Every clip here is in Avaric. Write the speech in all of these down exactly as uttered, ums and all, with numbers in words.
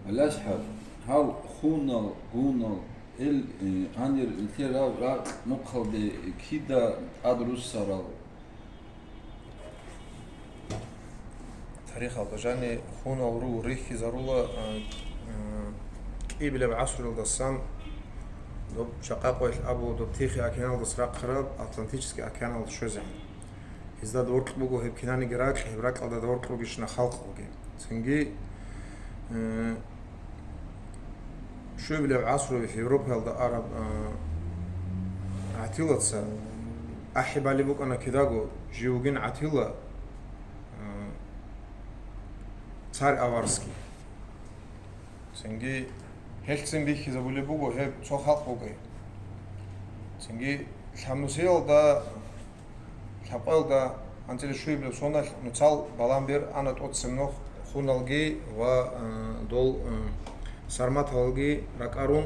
Аласхьаб, гьав хунал, гунал, ил, э, гьанир илте рав ракь нухъалде кида тӀад руссарал? Тарихалда жани хунал руго рихьизарула, э, э, кӀиблеб гӀасрулдасан доб жакъа-къоялъ абу доб Тихий океаналдас рахъараб Атлантический океаналда щвезегӀан. Гьезда дворкь буго гьеб кинаниги ракь, гьеб ракьалда дворкь ругищина халкъ бугеб. Цинги, э, щуабилеб гӀасруялъ Европаялда араб, э, гӀатилаца ахӀи бали букӀана кидаго, жив вугин гӀатила, э, царь аварский. Цинги гьелъцин бихьизабулеб буго гьеб цо халкъ бугей. Цинги лъабнусиялда, лъабкъоялда анцӀила щуабилеб соналъ нуцал баламбер ана тӀоцеб нух хуналги ва, э, дол, э, сарматалги ракӀарун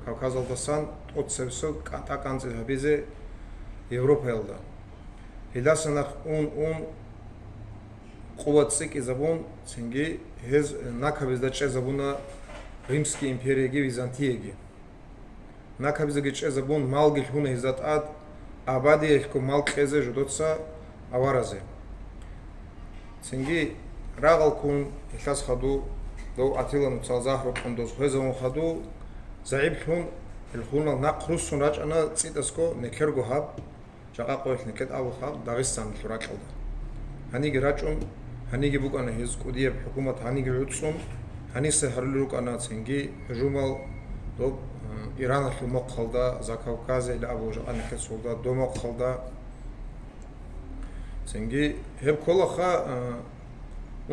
Кавказалдасан тӀоцебсо кӀа-, тӀакӀанцӀил гьабизе Европаялда. Гьелдаса нахъ ун-ун къуват цӀикӀкӀизабун, цинги гьез накабизда чӀезабуна Римский империяги Византияги. Накабизеги чӀезабун, малги лъуна гьезда тӀад, абадиялъго мал кьезе жодоца аваразе. Цинги рагъал ккун, гьелъас хаду, дов Атила нуцал загьрукьун доз хвезавун хаду, загӀиплъун, гьел хунал нахъ руссун рачӀана цӀитӀасго некерго гьаб, жакъа къоялъ некед абулха Дагъистаналъул ракьалда. Гьаниги рачӀун, гьаниги букӀана гьез кӀудияб хӀукумат, гьаниги гӀуцӀцӀун, гьаниса гьарулел рукӀана цинги гьужумал доб, э, Ираналъул мохъалда, Закавказе или абу жакъа некед солдат, доб мохъалда. Цинги гьеб кколаха, э,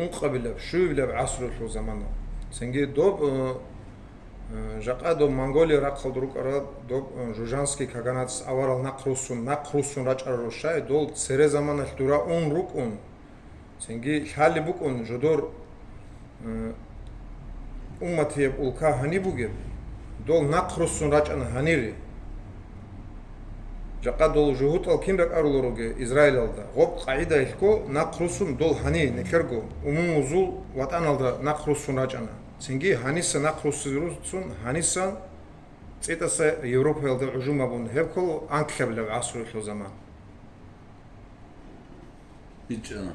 ункъабилаб, щуабилаб гӀасрулъул замана. Цинги доб, э, Э, жакъа доб Монголия рахъалда рукӀарал доб, э, Жужанский каганатас аварал нахъ руссун, нахъ руссун рачӀарал рушай, дол цере заманалъ дура ун рукӀун, цинги лъалеб букӀун жодор, э, умматияб улка гьаниб бугеб, дол нахъ руссун рачӀана гьанире. Жакъа дол жугьутӀал кин ракӀарулароге Израилалда, гъоб къагӀидаялъго нахъ руссун дол гьани некерго умумузул ватӀаналда нахъ руссун рачӀана. Цинги гьаниса нахъ руссизе руссун, гьанисан цӀитӀаса Европаялда гӀужум абун, гьеб ккола анкьабилеб гӀасрулъул заман. БичӀчӀана.